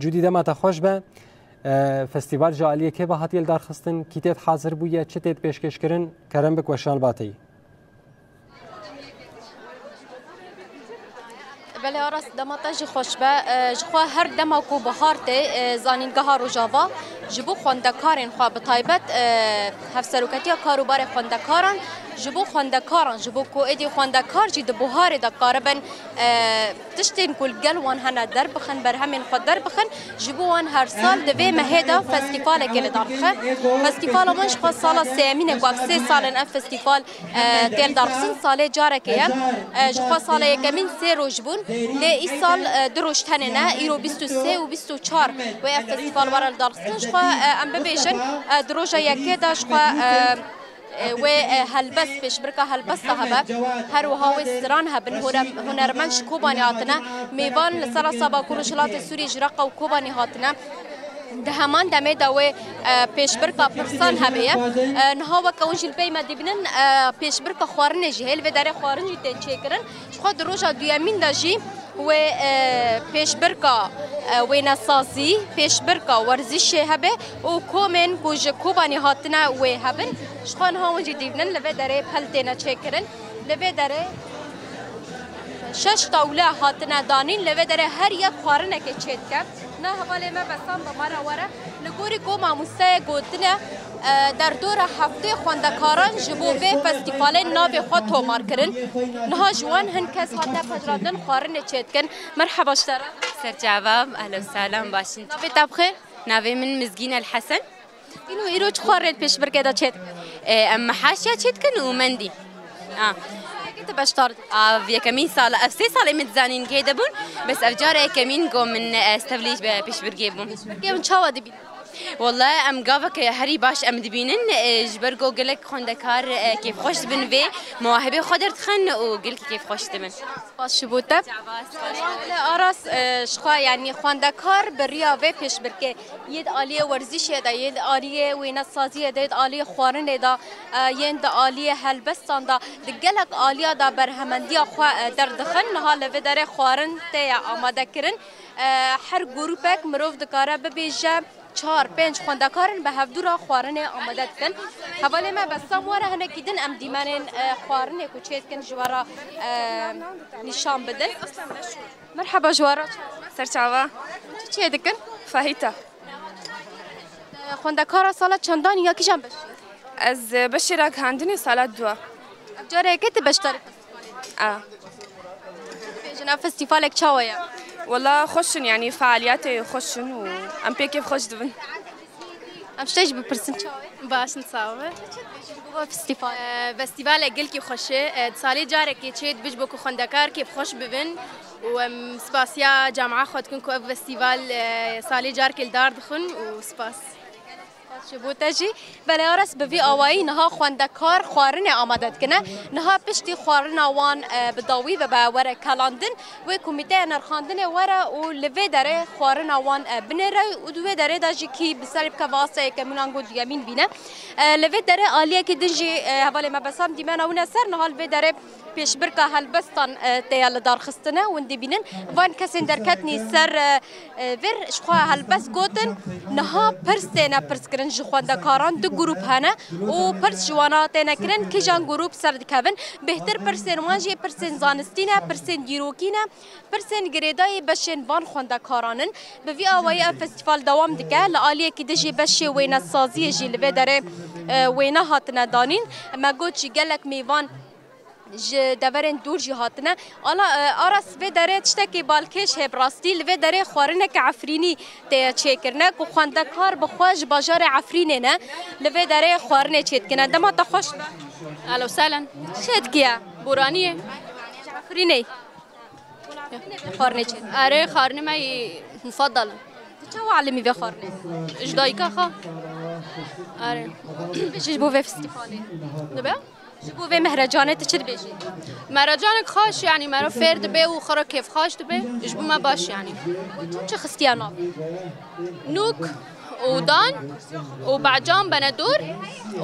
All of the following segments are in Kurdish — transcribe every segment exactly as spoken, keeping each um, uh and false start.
Cûdî, dema te xweş be. E, festîval ji aliyê kê ve hatiye lidarxistin? Kî tê hazir bûye? Çi tê pêşkêşkirin? Kerem bik, weşan ba te yî. Belê Aras, dema te jî xweş be. E, ji xwe her dema ku bihar tê, e, zanîngeha Rojava ji bo xwendekarên xwe bi taybet, e, hevseroketiya karûbarê xwendekaran ji bo xwendekaran, ji bo ku êdî xwendekar jî di buharê de karibin, e, tiştên ku li gel wan hene derbixin, berhemên xwe derbixin, ji bo wan her sal di vê mehê de festîvalekê li dar dixe. Festîvala me ji xwe sala sêyemîn e ku ev sê sal in ev festîval e, tê lidarxistin, salê carekê ye. E, ji xwe salê yekemîn sê roj bûn, lê îsal, e, du roj tenê ne, îro bîst û sê û bîst û çar wê ev festîval were lidarxistin. Ji xwe, e, em bibêjin, e, di roja yekê de ji xwe, e, e, wê, e, helbest, pêşbirka helbesta hebe, her wiha wê stran hebin, hune-, hunermend ji Kobanê hatine, mêvan li ser asta Bakur Rojhilatê Sûriyê ji Reqa û Kobanê hatine. Di heman demê de wê, e, pêşbirka pirsan hebe ye. E, niha weke hûn jî li pey me dibînin, e, pêşbirka xwarinê jî heye, li vê derê xwarin jî tên çêkirin. Ji xwe di roja duyemîn de jî wê, e, pêşbirka, e, wênesazî, pêşbirka werzîşê hebe û komên ku ji Kobanê hatine wê hebin. Ji xwe niha hûn jî dibînin, li vê derê pel têne çêkirin. Li vê derê şeş tawle hatine danîn, li vê derê her yek xwarinekê çêdike. Na hevalê me Besam bi me re were. Li gorî ku mamosteyê gotine, e, derdora heftê xwendekaran ji bo vê festîvalê navê xwe tomar kirin. Niha ji wan hin kes hatine pejirandin xwarinê çêdikin. Merheba ji te re. Serçava, ehlen û sehlen, baş in. Navê te bi xêr? Navê min Mizgîn El Hesen. Îro, îro çi xwarinê di pêşbirkê de çêdikin? E, em mehaşiya çêdikin û mendî. A. Yekê tu beşdar dibî? A, yekemîn sal, ev sê salê min di zanîngehê de bûn, bes ev cara yekemîn ku min, e, stevlî ji pêşbirkê bûm. Pêşbirkê hûn çawa dibînin? Wallahî em gaveke herî baş em dibînin, e, ji ber ku gelek xwendekar, e, kêfxweş dibin vê mewahibê xwe derdixin û gelkî kêfxweş dibin. Spas ji bo te. Belê Aras, e, ji xwe, yanî xwendekar bi riya vê pêşbirkê, yê di aliyê werzîşê de, yê di aliyê wênesaziyê de, yê di aliyê xwarinê de, e, yên di aliyê helbestan de, di gelek aliya de berhemendiya xwe, e, derdixin. Niha li vê derê xwarin tê ye amade kirin. E, her grûpek mirov dikare bibêje, çar, pênc xwendekar in bi hevdû re xwarinê amade dikin. Hevalê me Bessam were, hinekî din em dîmenên, e, xwarinê ku çêdikin ji we re, e, nîşan bidin. Merheba ji we re. Serçava. Çi çêdikin? Fahîta. E, xwendekara sala çendan ya kîjan beşê? Ez, e, beşê ragihandinê sala dua. Ev cara yekê tu beşdarî festîvalê? A. Bêjin, ev festîvalek çawa ye? Wela xweş in, yanî fealiyetê xweş in û em pê kêfxweş dibin. Em ji te jî bipirsin çawa ye? Baş in, sax be. Ji bo festîval. E, festîvalek gelkî xweş e. E, di salê carekê çê dibe ji bo ku xwendekar kêfxweş bibin û em spasiya camia xwe dikin ku ev festîval, e, salê carekê li dar dixin û spas. Ji bo te jî. Belê Aras, bi vî awayî niha xwendekar xwarinê amade dikine. Niha piştî xwarina wan, e, bi dawî bibe were kelandin, wê komîteya nirxandinê were û li vê derê xwarina wan, e, binêre û di wê derê de jî kî bi serê bikeve asta yekemîn ango duyemîn bîne. E, li vê derê aliyekî din jî, e, hevalê me Besam dîmena wine ser, niha li vê derê pêşbirka helbestan, e, tê ya lidarxistine, hûn dibînin. Van kesên derketnî ser, e, e, vir ji xwe helbest gotin. Niha pirs têne pirs kirin ji xwendekaran, du grûp hene û pirs ji wana têne kirin, kîjan grûp ser dikevin. Bêhtir pirsên wan jî pirsên zanistî ne, pirsên dîrokî ne, pirsên girêdayî beşên van xwendekaran in. Bi vî awayî ev festîval dewam dike. Li aliyekî din jî beşê wênesaziyê jî li vê derê, e, wêne hatine danîn. Me got jî gelek mêvan ji deverên dûr jî hatine. Ala, e, Aras, vê derê tiştekî balkêş heye bi rastî. Li vê derê xwarineke Efrînî tê çêkirine ku xwendekar bi xwe ji bajarê Efrînê ne. Li vê derê xwarinê çêdikine. Dema te xweş be. Ehlen û sehlen. Çêdikiye? Boraniyê. Ji Efrînê. Xwarinê çêdikine. Erê, xwarinê me yî mufeddel in. Tu çawa elimî vê xwarinê? Ji dayika xwe. Erê. Ji bo vê festîvalê. Dibe? Ji bo vê mehrecanê tu çi dibêjî? Mehrecanek xweş, yanî mero fêr dibe û xwe re kêfxweş dibe. Ji bo me baş, yanî. Çi çi xistiye nav? Nûk û dan û becan, benedor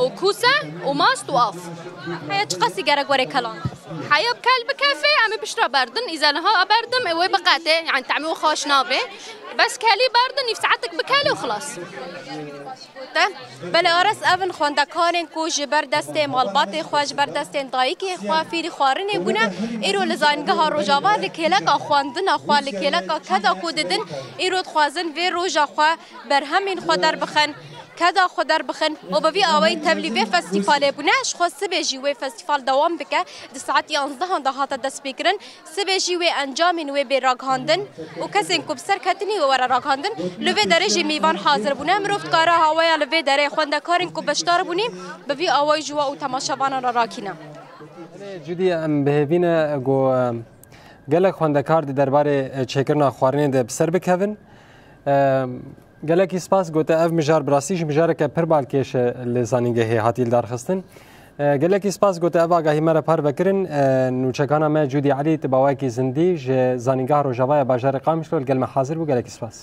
û kûse û mast û av. Heye çiqasî gerek were kelandin? Heya bi kel bikefê, em ê piştre berdin, îzeniha berdim, ê wê biqete, yani temê wê xweş nabe. Bes kelî berdin, nîv saetik bikele û xilas. Te, belê Aras, ev in xwendekarên ku ji ber destê malbatê xwe, ji ber destên dayikê xwe fîrî xwarinê bûne, îro li Zanîngeha Rojava li kêleka xwendina xwe, li kêleka keda ku didin, îro dixwazin vê roja xwe berhemên xwe derbixin, keda xwe derbixin û bi vî awayî tevlî vê festîfalê bûne. Ji xwe sibê jî wê festîfal dewam bike. Di saet yanzdehan de hate destpêkirin. Sibê jî wê encamên wê bê ragihandin û kesên ku bi ser ketinî wê were ragihandin, li vê derê jî mêvan hazir bûne. Mirov dikare hawaya li vê derê xwendekarên ku beşdar bûnî bi vî awayî ji we û temaşevanan re rakîne. Cudî, em bi hêvî ne ku, em, gelek xwendekar di derbarê, e, çêkirina xwarinê de bi ser bikevin. Em, gelekî spas, gote ev mijar bi rastî jî mijareke pir balkêş e li zanîngehê hatî lidarxistin. E, gelekî spas, gote ev agahî me re parve kirin. E, nûçekana me Cûdî Elî, tibawayekî zindî ji Zanîngeha Rojava ya bajarê Qamişlo li gel me hazir bû. Gelekî spas.